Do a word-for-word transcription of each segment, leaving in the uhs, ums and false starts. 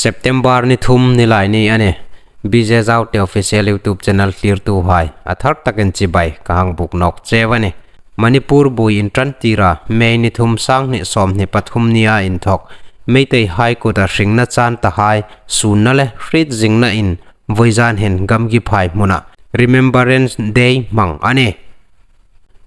September ni thum ni lai ni a nih. B J Zaute Official YouTube channel thlirtuhai a thar takin chibai ka hang buk nawk cheu a nih. Manipur buoi intantira May ni thum, sang hni sawmhni pathum nia inthok Meiteihai kuta hringna chan tahai sunna le hriet zingna in vawizan hin Gamgiphai hmuna Remembrance Day hmang a nih.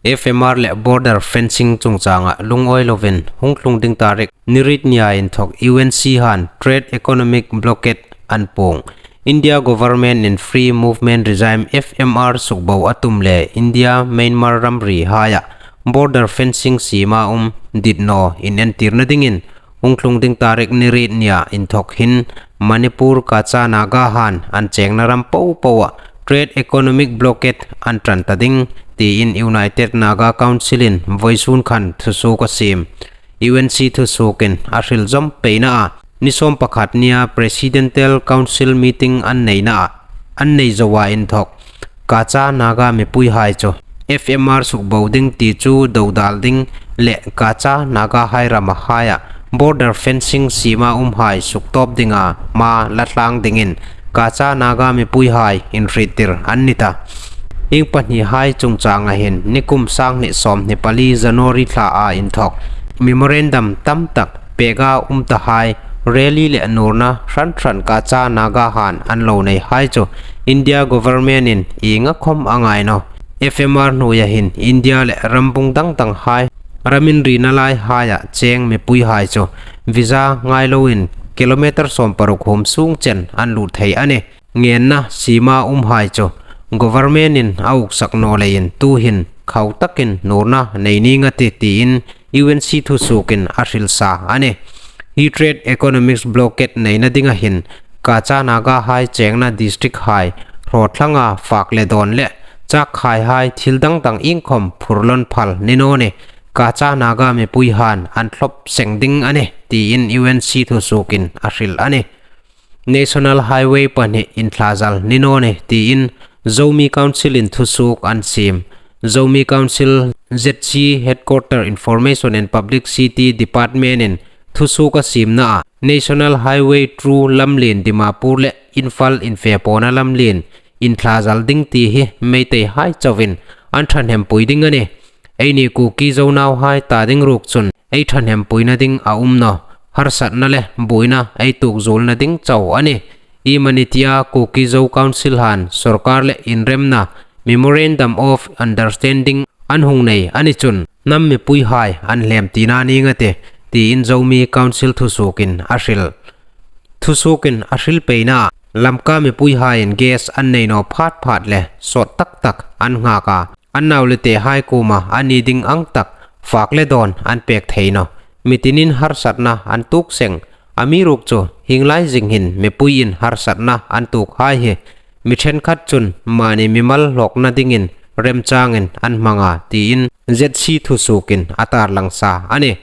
F M R le border fencing chungchanga lungawi lovin hung tlung ding tarik ni riet nia inthok U N C han Trade Economic Blockade an puong. India government in Free Movement Regime, F M R, sukbo a tum le India Myanmar ramri haia border fencing sima um dit naw inentirna dingin hung tlung ding tarik ni riet nia inthok hin Manipur Kacha Naga han an chengna ram popoa Trade Economic Blockade an ṭan ta ding tiin United Naga Council in vawisun khan thusuok a siem. U N C thusuokin a hril zawm peinaa ni sawm pakhat nia Presidential Council meeting an neina a, an nei zoa inthok Kacha Naga mipuihai chu F M R sukbo ding ti chu dodal ding le Kacha Nagahai rama haia border fencing sima umhai suktawp dinga hma la tlang dingin Kacha Naga mipuihai inhriettir an ni ta. Hieng pahnihai chungchanga hin nikum sang hni sawmhni pali January thlaa inthok memorandum tam tak peka um tahai rally le nurna hran hran Kacha Naga han an lo nei hai chu India government in ienga khom a ngai naw. F M R hnuoia hin India le rambung dang dang hai ramin rina lai haia cheng mipuihai chu visa ngai loin kilometer sawm paruk hum sung chen an lut thei a nih. Ngenna sima umhai chu government in a uksak naw leiin tuhin khau takin nurna nei ning a tih tiin U N C thusuokin a hril sa a nih. Hi trade economics blockade neina dinga hin Kacha Nagahai chengna district hai hrawthlanga fak le dawn le chak khai hai thil dang dang iengkhom phurlon phal ni naw ni Kacha Naga mipuihan an thlop seng ding a nih tiin U N C thusuokin a hril a nih. National Highway pahni inthlazal ni naw ni tiin Zomi Council in thusuok an siem. Zomi Council Z C Headquarter Information and Publicity Department in thusuok a siemna a National Highway two lamlien Dimapur le Imphal infe pawna lamlien inthlazal ding ti hi Meiteihai chauin an ṭhahnempuoi ding a nih. Eini Kuki Zo nauhai ta ding ruok chun ei ṭhahnempuina ding a um naw, harsatna le buoina ei tuok zuolna ding chau a nih. Iemani tia Kuki Zo Council han sorkar le inremna Memorandum of Understanding an hung nei a ni chun hnam mipuihai an hlem tina ning a tih tiin Zomi Council thusuokin a hril. Thusuokin a hril peina Lamka mipuihaiin gas an nei naw phat phat le sawt tak tak an nghak a, an nau le tehai kuoma a ni ding ang tak fak le dawn an pek thei naw. Mitinin harsatna an tuok seng, amiruokchu hieng lai zing hin mipuiin harsatna an tuok hai hi mi ṭhenkhat chun mani mimal hlawkna dingin remchangin an hmang a tiin Z C thusuokin a tarlang sa a nih.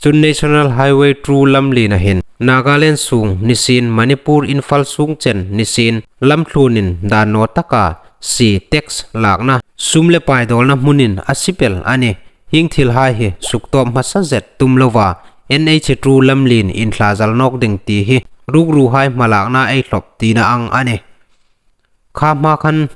Chun National Highway two lamliena hin Nagaland sung nisien Manipur Imphal sung chen nisien lamthluonin dan naw taka si tax lakna sum le pai dawlna hmunin a sipel a nih. Hieng thilhai hi suktawp hmasa zet tum lova N H two lamlien inthlazal nawk ding ti hi rukruhai hmalakna ei thlop tina ang a nih. Kha hma khan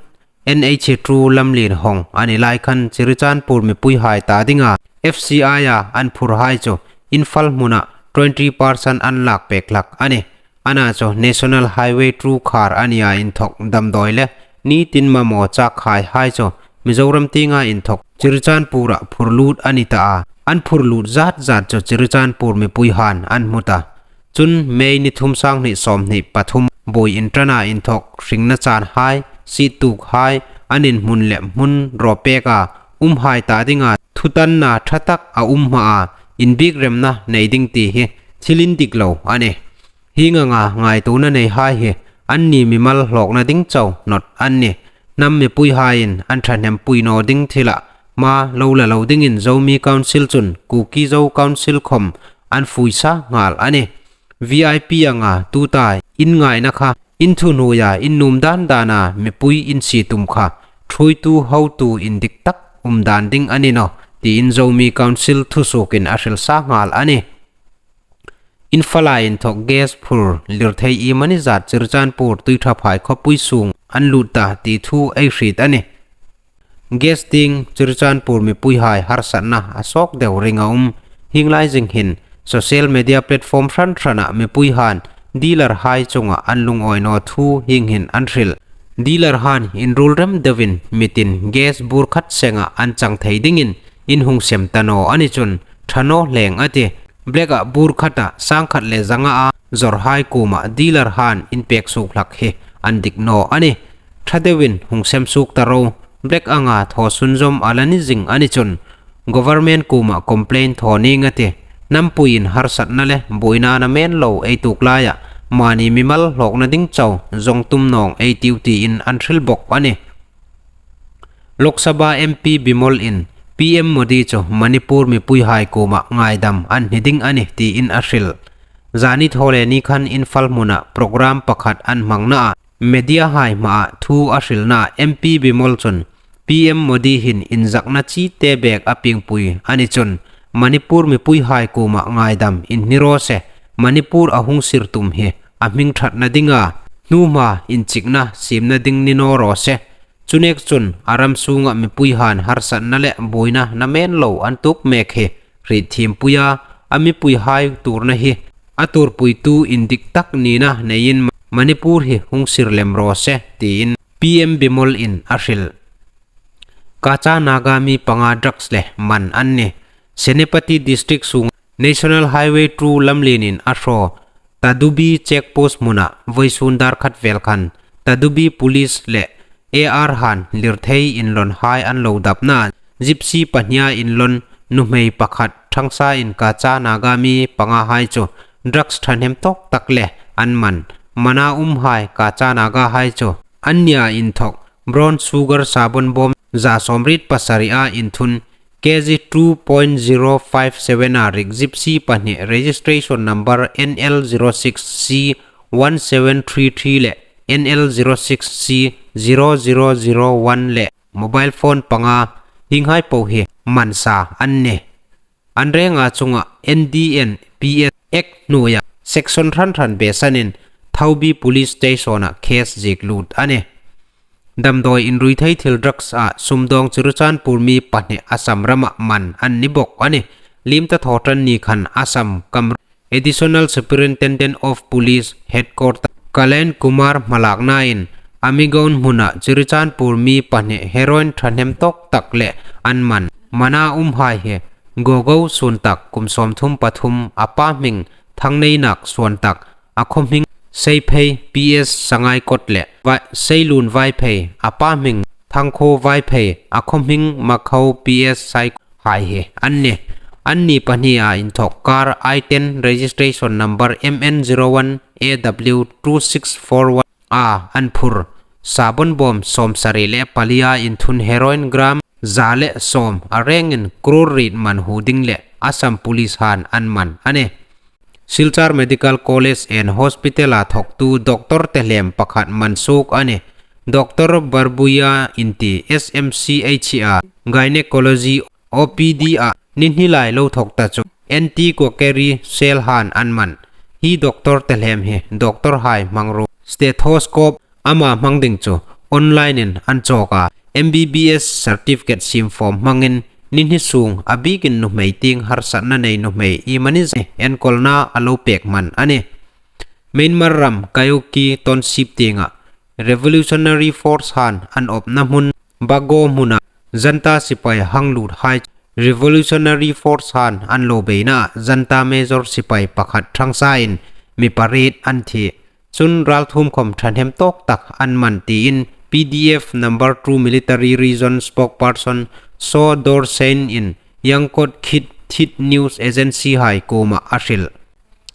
N H two lamlien hawng a ni lai khan Churachandpur mipuihai ta dinga F C I a an phurhai chu Imphal hmuna twenty percent an lak pek hlak a nih. Ana chu National Highway two khar a nia inthok damdawi le nitin mamaw chak khai hai chu Mizoram tienga inthok Churachandpura phurlut a ni ta a. An phurlut zat zat chu Churachandpur mipuihan an hmu ta. Chun May ni thum, sang hni sawmhni pathum buoi inṭana inthok hringna chan hai, sietuok hai, an inhmun le hmun raw peka umhai ta dinga thutanna ṭha tak a um hmaa inbikremna nei ding ti hi thil indik lo a nih. Hieng anga ngaituona neihai hi anni mimal hlawkna ding chau nawt an nih. Hnam mipuihaiin an ṭhahnempuoi naw ding thila hma lo la lo dingin Zomi Council chun Kuki Zo Council khom an fuisa nghal a nih. V I P anga tuta in ngaina kha in thuhnuoia in nuom dan dana mipui in sie tum kha ṭhuoitu hotu indik tak um dan ding a ni naw tiin Zomi Council thusuokin a hril sa nghal a nih. Imphal-a inthawk gas phur lirthei iemani zat Churachandpur Tuiṭhaphai khawpui sung an lut ta ti thu ei hriet a nih. Gas tieng Churachandpur mipuihai harsatna a sawk deu ring a um. Hieng lai zing hin social media platform hran hrana mipuihai'n dealer-hai chunga an lungawi naw thu hieng hin an hril. Dealer-hai'n inruol rem deuin mi tin gas bur khat senga an chang thei dingin in hung sem ta naw a ni chun ṭha naw hleng a tih. Black-a bur khata sang khat le zanga a zawrhai kuoma dealer-hai'n inpek suok hlak hi an dik naw a nih. Ṭha deuin hung sem suok ta ro. Black anga thaw sunzawm a la ni zing a ni chun government kuoma complaint thaw ning a tih. Nampuiin harsatna le buoina namen lo ei tuok laia mani mimal hlawkna ding chau zawng tum nawng ei tiu tiin an hril bawk a nih. Lok Sabha M P Bimol-in P M Modi chu Manipur mipuihai kuoma ngaidam an hni ding a nih tiin a hril. Zani thaw le ni khan Imphal hmuna program pakhat an hmangna a media-hai hmaa thu a hrilna M P Bimol chun P M Modi hin inzakna chite bek a piengpui a ni chun Manipur mipuihai kuoma ngaidam inhni raw se, Manipur a hung sir tum hi a hming ṭhatna dinga hnuhma inchikna siemna ding ni naw raw se. Chu nek chun a ram sunga mipuihai'n harsatna le buoina namen lo an tuok mek hi hriet thiempuia a mipuihai tuorna hi a tuorpuitu indik tak nina neiin Manipur hi hung sir lem raw se tiin P M Bimol-in a hril. Kacha Naga mi panga drugs le man an nih. Senapati District sung National Highway two lamlienin a hraw Tadubi check post hmuna vawisun dar khat vel khan Tadubi Police le A R-hai'n lirthei inlawnhai an lo dapna Gypsy pahnia inlawn nuhmei pakhat ṭhangsain Kacha Naga mi pangahai chu drugs ṭhahnem tawk tak le an man. Mana umhai Kacha Nagahai chu an nia inthawk brown sugar sabon bawm za sawmriet pasaria inthun K G two point zero five seven-a rik Gypsy pahni registration number N L zero six C one seven three three le N L zero six C zero zero zero one le mobile phone panga hienghai po hi man sa an nih. An renga chunga N D N P S Act hnuoia section hran hran beisenin Thaubi Police Station-a case ziek lut a nih. Damdawi inrui thei thil drugs-a sumdawng Churachandpur mi pahni Assam rama man an ni bawk a nih. Limta thaw ṭan ni khan Assam Kamrup Additional Superintendent of Police Headquarter Kalen Kumar hmalaknain Amigaon hmuna Churachandpur mi pahni heroin ṭhahnem tawk tak le an man. Mana umhai hi Gogo Suontak kum sawmthum pathum, a pa hming Thangneinak Suontak, a khaw hming Seiphei P S Sangaikot le Vai-, Seilun Vaiphei, a pa hming Thangkho Vaiphei, a khaw hming Makho P S Saikot hai hi an nih. Anni pahnia inthawk car I ten registration number M N zero one A W two six four one-a an phur. Sabon bawm sawmsari le palia inthun heroin gram za le sawm a rengin crore riet man hu ding le Assam Police-hai'n an man a nih. Silchar Medical College and Hospital-a thawktu doctor tehlem pakhat man suok a nih. Doctor Barbuya inti S M C H-a gynecology O P D-a ni hni lai lo thawk ta chu anti-quackery cell-hai'n an man. Hi doctor tehlem hi doctor-hai hmangruo stethoscope ama hmang ding chu online-in an chawk a, M B B S certificate siem form hmangin ni hni sung a bikin nuhmei tieng harsatna nei nuhmei iemani zat enkawlna a lo pek man a nih. Myanmar ram Kaiuki Township tienga Revolutionary Force-hai'n an awpna hmun Bago hmuna Junta sipai hang luthai Revolutionary Force-hai'n an lo beina Junta Major sipai pakhat ṭhangsain mi pariet an thi. Chun ralthuom khawm ṭhahnem tawk tak an man tiin P D F number two military region spokesperson Saw Dor Sein-in Yangkot Khit Thit News Agency-hai kuoma a hril.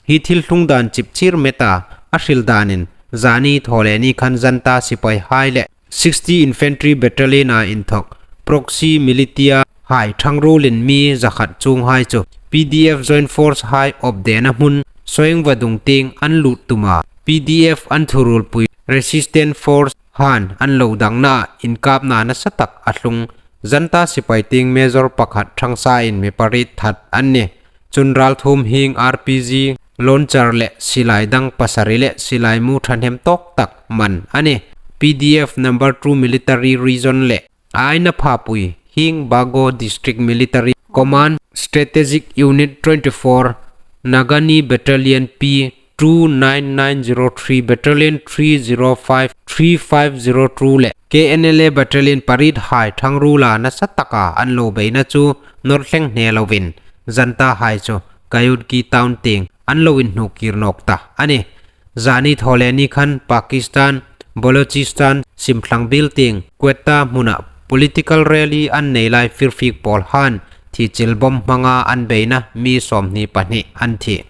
Hi thil tlung dan chipchir meta a hril danin zani thaw le ni khan Junta sipaihai le sixty Infantry Battalion-a inthawk proxy militia-hai ṭhangruolin mi zakhat chuonghai chu P D F Joint Force-hai awpdena hmun Soing vadung tieng an lut tum a, P D F an thuruolpui Resistance Force-hai'n an lo dangna inkapna nasa tak a tlung. Junta sipai tieng Major pakhat ṭhangsain mi pariet that an nih. Chun ralthuom hieng R P G launcher le silai dang pasari le silai mu thahnem tawk tak man a nih. P D F number two military region le Aina Phapui, hieng Bago District Military Command Strategic Unit twenty-four, Nagani Battalion P two nine nine zero three, Battalion three zero five, three five zero two le K N L A Battalion pariethai thangruola nasa taka an lo beina chu nawr thleng hne lovin, zanta hai chu Kaiunki town tieng an lo inhnuk kir nawk ta a nih. Zani thawleni khan Pakistan, Balochistan simthlang biel tieng Quetta hmuna political rally an nei lai firfik pawl han thichil bomb hmanga an beina mi sawmhni pahni an thi.